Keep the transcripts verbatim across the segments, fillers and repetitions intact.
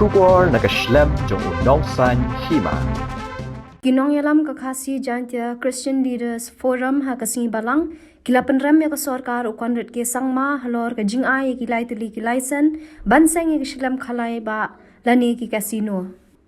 Khubor na ka shlem jong u Nongsaiñ Hima. Ki nongïalam ka Khasi Jaintia Christian Leaders Forum ha ka sngi Balang ki la pynrem ïa ka sorkar u Conrad K Sangma halor ka jingai ïa ki lai tylli ki laisen ban seng ïa ki shlem khalai bah lane ki casino.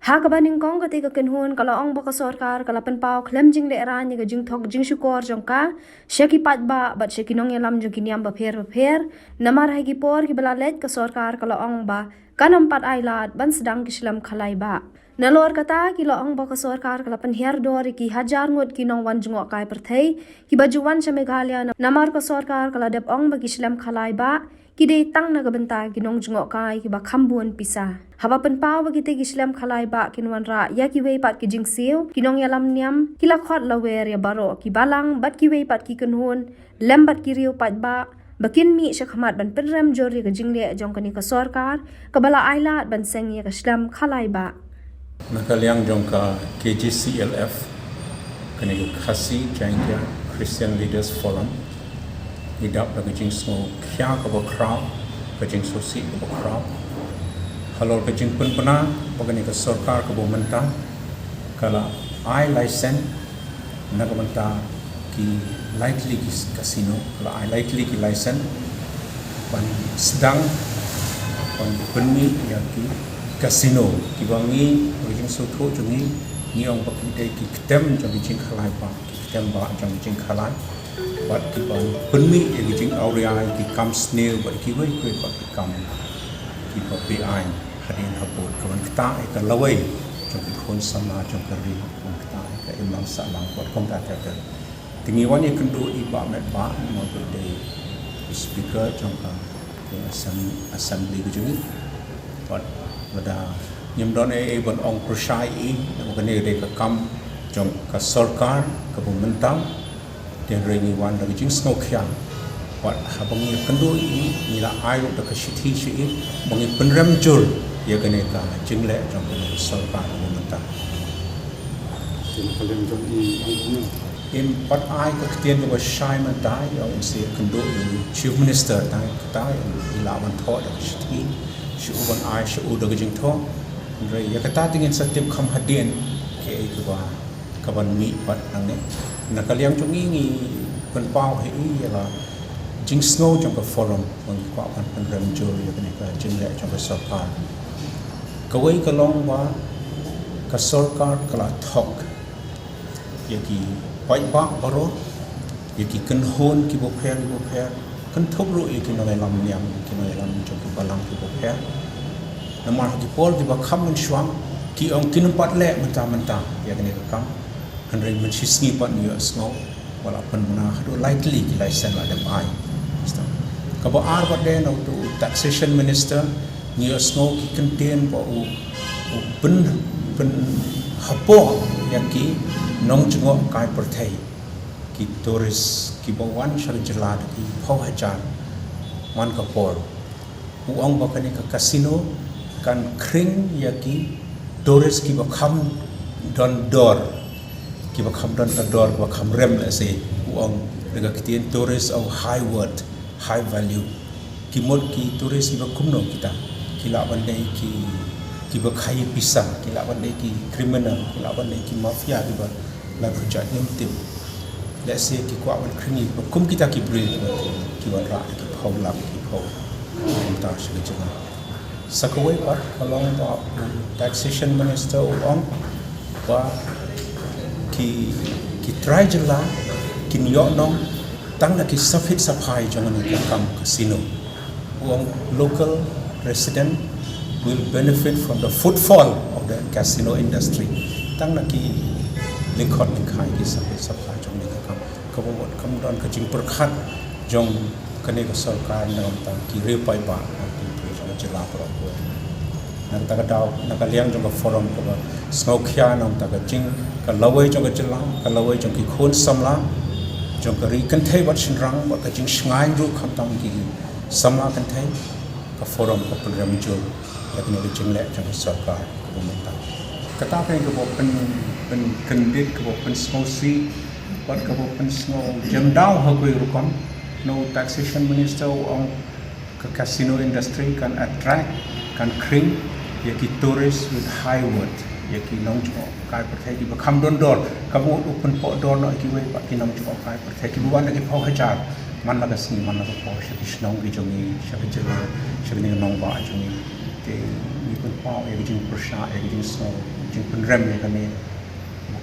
Ha kaba nyngkong kata ka kynhun ka la ong ba ka sorkar ka la pynpaw khlem jinglehrain ïa ka jingthok jingshukor jong ka sha ki paidbah bad sha ki nongïalam jong ki niam bapher bapher. Namar ha ki por kiba la leit ka sorkar ka la ong ba kan ym pat ai lad ban sdang ki shlem khalai bah. Nalor kata ki la ong ba ka sorkar ka la pynhiar dor ïa ki hajar ngut ki nongwan jngohkai pyrthei kiba ju wan sha Meghalaya, namar ka sorkar ka la dep ong ba ki shlem khalai bah ki dei tang na ka bynta ki nongjngohkai kiba kham bun pisa. Haba pynpaw ba kita ki shlem khalai bah kin wanrah ïa kiwei pat ki jingsiew, ki nongïalam niam ki la khot lawer ïa baroh ki balang bad kiwei pat ki kynhun lem bad ki riew paidbah ba kin mih sha khmat ban pynrem jur ïa ka jingleh jong kane ka sorkar kaba la ai lad ban seng ïa ka shlem khalai bah. Na ka liang jong ka K J C L F, kane ka Khasi Jaintia Christian Leaders Forum, ngi dap da ka jingsngewkhia kaba khraw, ka jingsngewsih kaba khraw halor ka jingpynbna ba kane ka sorkar kaba mynta ka la ai laisen na ka bynta ki lai tylli ki casino, ka la ai lai tylli ki laisen ban sdang ban pynmih ïa ki casino kiba ngi, ka jingsngewthuh jong ngi, ngi ong ba ki dei ki ktem jong ki jingkhalai bah, ki ktem bah jong ki jingkhalai bad kiban pynmih ïa ki jingawria, ki kam sniew bad kiwei kiwei pat ki kam kiba beaiñ hadien habud, kaban ktah ïa ka lawei jong ki khun samla jong ka ri, kaban ktah ïa ka imlang sahlang bad kumta ter ter. Te ngi wan ïakynduh i Bah Metbah, namar ba i dei i speaker jong ka, ka assem-, assembly ka jong ngi. Bad lada ngim don ei ei ban ong pyrshah ïa i, namar kane ka dei ka kam jong ka sorkar kaba mynta. Te hynrei ngi wan da ka jingsngewkhia bad haba ngi ïakynduh ïa i, ngi la ai ruh da ka shithi sha i ba ngi pynrem jur ïa kane ka jingleh jong kane ka sorkar kaba mynta. Te na ka liang jong i, ong kumno? Im pat ai ka ktien kaba shai mynta, ïa, ong in sa ïakynduh ïa u Chief Minister, tang kata ïa u, i lah ban thoh da ka shithi sha u, ban ai sha u da ka jingthoh. Hynrei ïa kata te ngin sa tip kham hadien kaei kaba, kaban mih pat nangne. Na ka liang jong ngi, ngi pynpaw ha i ïa la jingsngew jong ka forum ba ngi kwah ban pynrem jur ïa kane ka jingleh jong ka sorkar. Kawei ka long ba ka sorkar ka la thok ïa ki paidbah baroh, ïa ki kynhun kiba pher kiba pher, kynthup ruh ïa ki nongïalam niam, ki nongïalam jong ki balang kiba pher. Namar ha ki por kiba kham mynshuwa ki ong kin ym pat leh mynta mynta ïa kane ka kam. Hynrei mynshisngi pat ngi ïohsngew ba la pynbna haduh lai tylli ki laisen la dep ai. Kaba ar pat de na uto u taxation minister, ngi ïohsngew ki kyntien ba u, u pyn, pynhapoh ïa ki nongjngohkai pyrthei, ki tourist kiba wan sha ka jylla da ki phew hajar man ka por. U ong ba kane ka casino kan khring ïa ki tourist kiba kham don dor, kiba kham don ka dor, kiba kham rem, lehse. U ong da ka ktien tourist of high worth, high value. Ki mut ki tourist kiba kumno kita? Ki lah ban dei ki, kiba khaïi pisa, ki lah ban dei ki criminal, ki lah ban dei ki mafia kiba la pyrshah, ngim tip. Lehse ki kwah ban khring ïa kiba kum kita ki briew kiba, ki wanrah da ki phew lak, ki phew, kumta sha ka jylla. Sa kawei pat ka long ba u taxation minister u ong ba ki, ki trai jylla kin ïoh nong tang na ki safit saphai jong kane ka kam casino. U ong local resident will benefit from the footfall of the casino industry. Tang na ki lyngkhot lyngkhai, ki safit saphai jong kane ka kam. Kaba mut kam don ka jingpyrkhat jong kane ka sorkar na ka bynta ki riew paidbah, ki riew jong ka jylla baroh kawei. Na kata ka daw, na ka liang jong ka forum kaba sngewkhia na ka bynta ka jing, ka lawei jong ka jylla, ka lawei jong ki khun samla jong ka ri kynthei bad shynrang, bad ka jingshngaiñ ruh khamtam ki samla kynthei, ka forum ka pynrem jur ïa kane ka jingleh jong ka sorkar kaba mynta. Kata ka kaba pyn, pynkyndit, kaba pynsngewsih bad kaba pynsngew jemdaw ha kawei rukom, na u taxation minister u ong ka casino industry kan attract, kan khring Ïa ki tourist with high worth, ïa ki nongjngohkai pyrthei kiba kham don dor, ka mut u pynpoh dor noh ïa kiwei pat ki nongjngohkai pyrthei kiba wan da ki phew hajar man la ka sngi man la ka por sha ki shnong ki jong ngi, sha ka jylla, sha kane ka nongbah jong ngi. Te ngi pynpaw ïa ka jingpyrshah, ïa ka jingsngew, jingpynrem ïa kane.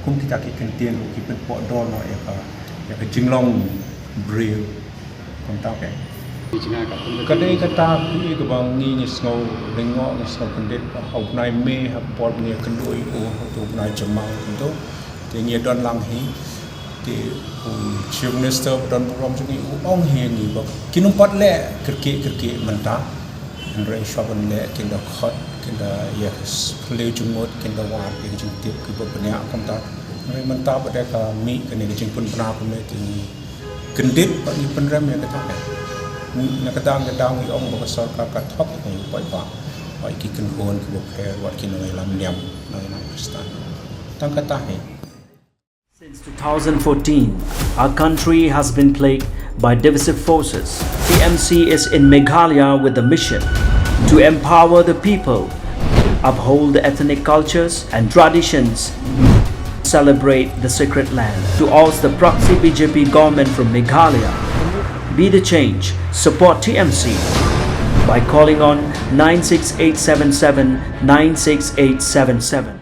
Kum kita ki kyntien ruh ki pynpoh dor noh ïa ka, ïa ka jinglong briew. Kumta ke. Ka dei kata hi kaba ngi ngi sngew lyngngoh, ngi sngew kyndit ba ha u bnai May ha ka por ba ngi ïakynduh ïa u, ha u bnai Jymmang kumto. Te ngi ïadon lang hi. Te u Chief Minister ba don burom jong ngi u ong hi ïa ngi ba kin ym pat leh kyrkieh kyrkieh mynta. Hynrei shuwa ban leh kin da khot, kin da ïa ka s-, phylliew jingmut, kin da wad ïa ka jingtip kiba bniah kumta. Hynrei mynta ba dei ka mih kane ka jingpynbna kumne te ngi kyndit bad ngi pynrem ïa kata. Na ka dang ka dang ngi ong ba ka sorkar ka thok ïa ngi paidbah, ba ïa ki kynhun kiba pher, wat ki nongïalam niam, nongïalam Khristan. Tang kata hi. Since two thousand fourteen, our country has been plagued by divisive forces. T M C is in Meghalaya with the mission to empower the people, uphold the ethnic cultures and traditions, celebrate the sacred land. To oust the proxy B J P government from Meghalaya, be the change, support T M C by calling on nine six eight seven seven nine six eight seven seven.